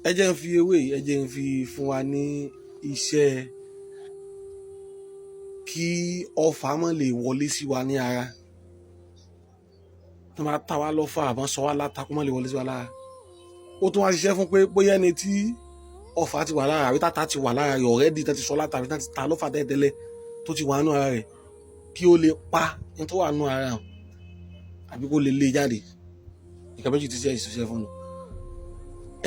Ẹ jẹ́ ń fi ewé yìí, ẹ jẹ́ ń fi fún wa ní iṣẹ́ kí ọfà má lè wọlé sí wa ní ara. Tó máa ta wá lọ́fà àbọ̀n sọ wá láta, kó má lè wọlé sí wa lára. Ó tún wá ṣiṣẹ́ fún pé bóyá ẹni tí ọfà ti wà lára àbí tata ti wà lára rẹ̀ already, tó ti sọ láta àbí tó ti ta lọ́fà tẹ́lẹ̀tẹ́lẹ̀ tó ti wà nínú ara rẹ̀, kí ó lè pa ní tó wà nínú ara hàn àbí kó lè lé jáde. Nǹkan méjì tí ṣe ìṣiṣẹ́ fún un.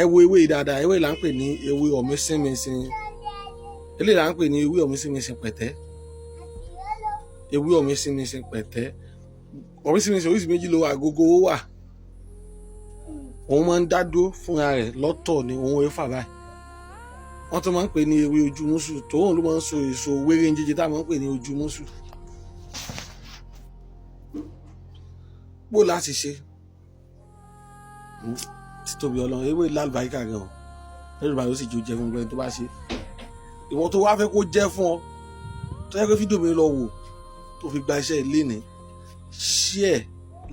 Ẹ wo ewé yìí dáadáa. Ewé là ń pè ní ewé ọ̀mísínminsìn. Eléyìí là ń pè ní ewé ọ̀mísínminsìn pẹ̀tẹ́. Ewé ọ̀mísínminsìn pẹ̀tẹ́. Ọ̀mísínminsìn oríṣi méjì ló wà. Gógó wà, òun máa ń dá dúró fúnra rẹ̀ lọ́tọ̀ ni, òun ò fà báyìí. Wọ́n tún máa ń pè ní ewé ojú mùsù, tòun ló máa ń so èso wéré ń jíjẹ tá a máa ń pè ní ojú mùsù. Bó láti ṣe títóbi Ọlọ́run, ewé lálùbáríkà gan o. Lálùbáríkà ó sì jó jẹ fún gbẹ́ni tó bá ṣe. Ìwọ tó wá fẹ́ kó jẹ́ fún ọ, tó yẹ kó fídíò mi lọ wò tó fi gba iṣẹ́ ilé ní, share,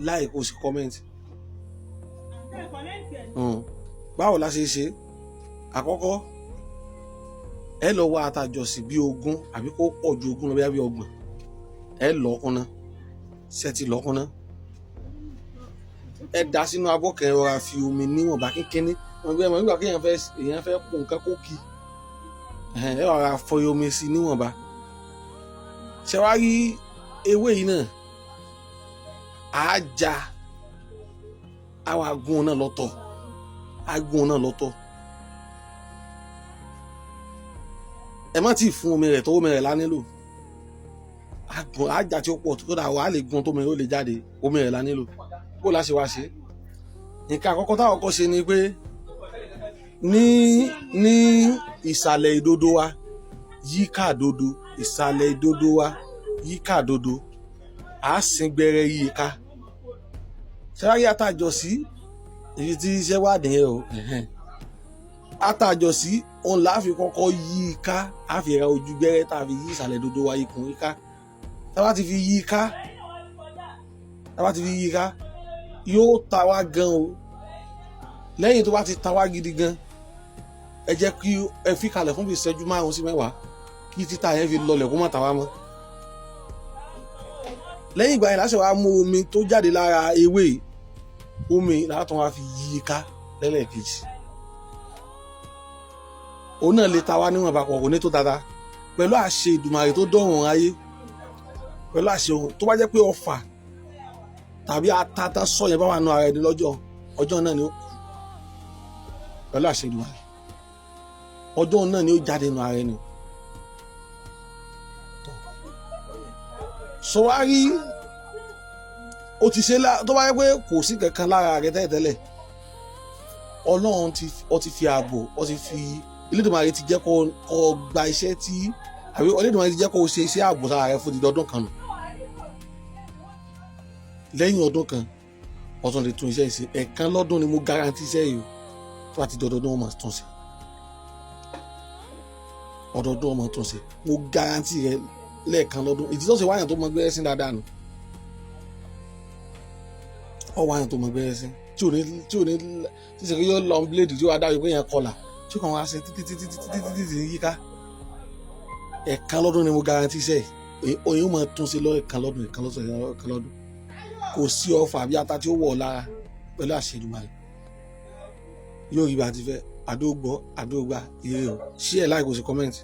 like, kó sì comment. Báwo la ṣe ṣe? Àkọ́kọ́, ẹ lọ wá àtàjọsí bí 20 àbí kó pọ̀ ju 20 lọ, bí 30. Ẹ lọ kúnná. Ṣe ti lọ kúnná, ẹ dà sínú abọ́ kan, rọra fi omi níwọ̀nba kínkínní. Wọn gbé ẹ mọ̀ nígbà kí èèyàn fẹ́ pò nǹkan kó kí ẹ rọra fọ omi sí níwọ̀nba. Ṣe wá rí ewé yìí náà, á já, á wá gún un náà lọ́tọ̀, á gún un náà lọ́tọ̀. Ẹ má tí ì fún omi rẹ̀ tó, omi rẹ̀ la nílò. Á gún, á já tí ó pọ̀ tó dà, wà á lè gún tó omi rẹ̀ ó lè jáde. Omi rẹ̀ la nílò. Bó la ṣe wá ṣe? Nǹkan àkọ́kọ́ táwọn kọ́ ṣe ni pé ní ìsàlẹ̀ ìdodo wa yíká ìdodo, ìsàlẹ̀ ìdodo wa yíká ìdodo, à á sin gbẹrẹ yí ká. Ṣáárí àtàjọsí, èyí tí iṣẹ́ wà nìyẹn o. Àtàjọsí òun là á fi kọ́kọ́ yí ká, á fi ra ojú gbẹrẹ tá a fi yí ìsàlẹ̀ ìdodo wa ikùn yí ká. Tá a bá ti fi yí ká, tá a bá ti fi yí ká, yóò ta wá gan o. Lẹ́yìn tó bá ti ta wá gidi gan, ẹ jẹ́ kí ẹ fi kalẹ̀ fún bí ìṣẹ́jú 5 sí 10 kí títà yẹn fi lọlẹ̀, kó má ta wá mọ́. Lẹ́yìn ìgbà yẹn láṣẹ wàá mú omi tó jáde lára ewé, omi látọ̀ wá fi yí i ká lẹ́lẹ́kejì. Òun náà lè ta wá níwọ̀nba pọ̀, kò ní tó tata. Pẹ̀lú àṣẹ Ìdùmarè tó dọ̀rùn ayé, pẹ̀lú àṣẹ ohun tó bá jẹ́ pé ọfà tàbí atata sọ yẹn bá wà nù ara ẹni lọ́jọ́ ọjọ́ náà ni ó kú. Pẹ̀lú àṣẹ Ìdùmarè, ọjọ́ náà ni ó jáde nù ara ẹni. Sọwárí ó ti ṣe tó bá yẹ pé kò sí kankan lára rẹ tẹ́lẹ̀tẹ́lẹ̀, Ọlọ́run ti ó ti fi ààbò, ó ti fi Elédùmarè ti jẹ́ kó gba iṣẹ́ tí àbí Elédùmarè ti jẹ́ kó ṣe iṣẹ́ ààbò sára rẹ fún ọdún kan nù. Lẹ́yìn ọdún kan, ó tún lè tún iṣẹ́ ṣe. Ẹ̀ẹ̀kan lọ́dún ni mo garanti iṣẹ́ yìí o. Tó bá ti dọdọọdún, wọn máa tún ṣe. Ọdọọdún wọn máa tún ṣe. Mo garanti rẹ lẹ́ẹ̀kan lọ́dún. Ìdí tó ṣe wáyàn tó mọ gbẹ́rẹ́ sí dáadáa nù, ọ wáyàn tó mọ gbẹ́rẹ́ sí tí ò ní tí ṣe yóò lọ bíléèdì tí ó wá dáwọ́ pé yẹn kọlà tí kàn wá ṣe títí títí títí títí títí yíká. Ẹ̀ẹ̀kan lọ́dún ni mo garanti iṣẹ́ yìí. Oyin máa tún ṣe lọ ẹ̀ẹ̀kan lọ́dún, ẹ̀ẹ̀kan lọ́dún, ẹ̀ẹ̀kan lọ́dún. Kò sí ọfà àbí ata tí ó wọ̀ lára. Pẹ̀lú àṣẹ Èdùmàrè, yóò rí bá a ti fẹ́. Àdógbọ́ àdógbà ire o. Share, like, kò sí comment.